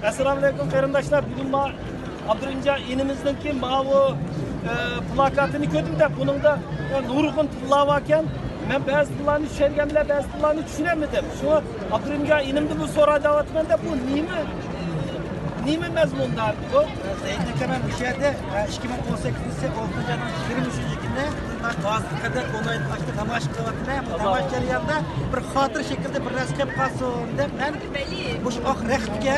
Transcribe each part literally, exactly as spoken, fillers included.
ئەسسالامۇئەلەيكۇم قېرىنداشلار، بۈگۈن ما ئابدۇرېھىمجان ئىنىمىزنىڭكى ماۋۇ، ئە، پلاكاتىنى كۆردۈم-دە، بۇنىڭدا، ئە، نۇرغۇن تىللار باركەن. مەن بەزى تىللارنى چۈشەنگەن بىلەن بەزى تىللارنى چۈشىنەلمىدىم. شۇڭا ئابدۇرېھىمجان ئىنىمدىن بۇ سوراي دەۋاتىمەن-دە، بۇ نېمە، نېمە مەزمۇندا بۇ؟ زەينىكە، مەن مۇشۇ يەردە، ئە، ئىككى مىڭ ئون سەككىزىنچى يىل ئالتىنچى ئاينىڭ يىگىرمە ئۈچىنچى كۈنى ھازىرغا قەدەر ئونلاين ئاشتا نامايىش قىلىۋاتىمەن. بۇ نامايىش جەريانىدا بىر خاتىرە شەكلىدە بىر نەرسە قېلىپ قالسۇن دەپ، مەن مۇشۇ ئاق رەختكە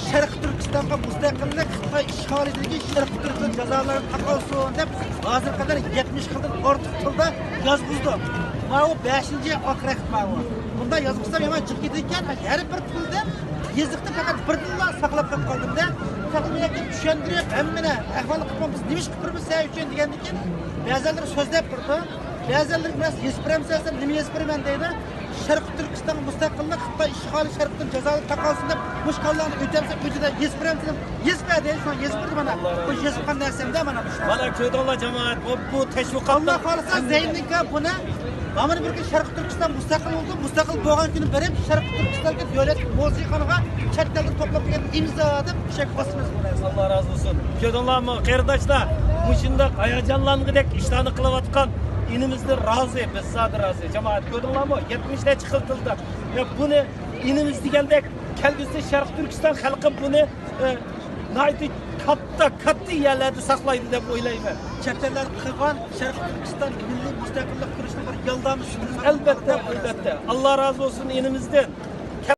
شەرقىي تۈركىستانغا مۇستەقىللىق، خىتاي ئىشغالىيىتىدىكى شەرقىي تۈركىستان جازالىرىنى تاقالسۇن دەپ، ھازىرغا قەدەر يەتمىش خىلدىن ئارتۇق تىلدا يازغۇزدۇم. ماۋۇ بەشىنچى ئاق رەخت ماۋۇ. بۇنداق يازغۇزسام يامان جىق كېتىدىكەن، ھەر بىر تىلدىن يېزىقتا پەقەت بىر تىللا ساقلاپ قېلىپ قالدىم-دە. ساقلىمايۋاتقان چۈشەندۈرۈپ، ھەممىنى ئەھۋالنى قىلىپ، بىز نېمە ئىش قىلىپ تۇرىمىز، سەن ئۈچۈن دېگەندىن كېيىن، بەزەنلىرى سۆزلەپ تۇرىدۇ. بەزەنلىرى بىراز يېزىپ بېرەمسەن دېسەم، نېمە يېزىپ بېرىمەن دەيدۇ. شەرقىي تۈركىستانغا مۇستەقىللىق، خىتاي ئىشغالى شەرقتىن جازالىرىنى تاقالسۇن دەپ، مۇشۇ كاللامنى ئۆتەمسەن، ئۆتىدە يېزىپ بېرەمسەن دەپ، يېزىپ بەردى. شۇڭا يېزىپ بېرىدۇ مانا. بۇ يېزىققان نەرسەمدە مانا مۇشۇ. مانا كۆردۈڭلار جامائەت، بۇ، بۇ تەشۋىقاتنىڭ، ئاللا خالىسا، زەينىكا بۇنى مانا بىر كۈن شەرقىي تۈركىستان مۇستەقىل بولدى، مۇستەقىل بولغان كۈنى بېرىپ شەرقىي تۈركىستاندىكى دۆلەت مۇزېيخانىغا چەت ئەلدىن توپلاپ كەلگەن ئىمزا دەپ چەك باسىمىز بۇ نەرسىنى. ئاللا رازى بولسۇن. كۆردۈڭلارمۇ قېرىنداشلار؟ مۇشۇنداق ھاياجانلانغۇدەك ئىشلارنى قىلىۋاتقان ئىنىمىزدىن رازى، بىز زادى رازى. جامائەت، كۆردۈڭلارمۇ؟ يەتمىش نەچچە خىل تىلدا. يا بۇنى ئىنىمىز دېگەندەك كەلگۈسىدە شەرقىي تۈركىستان خەلقى بۇنى، ئە، ناھايىتى كاتتا، كاتتا يەرلەردە ساقلايدۇ دەپ ئويلايمەن. چەت ئەللەر قىلغان شەرقىي تۈركىستان مىللىي مۇستەقىللىق كۈرىشىنىڭ بىر يالدامى سۈپىتىدە. ئەلۋەتتە، ئەلۋەتتە. ئاللا رازى بولسۇن ئىنىمىزدىن.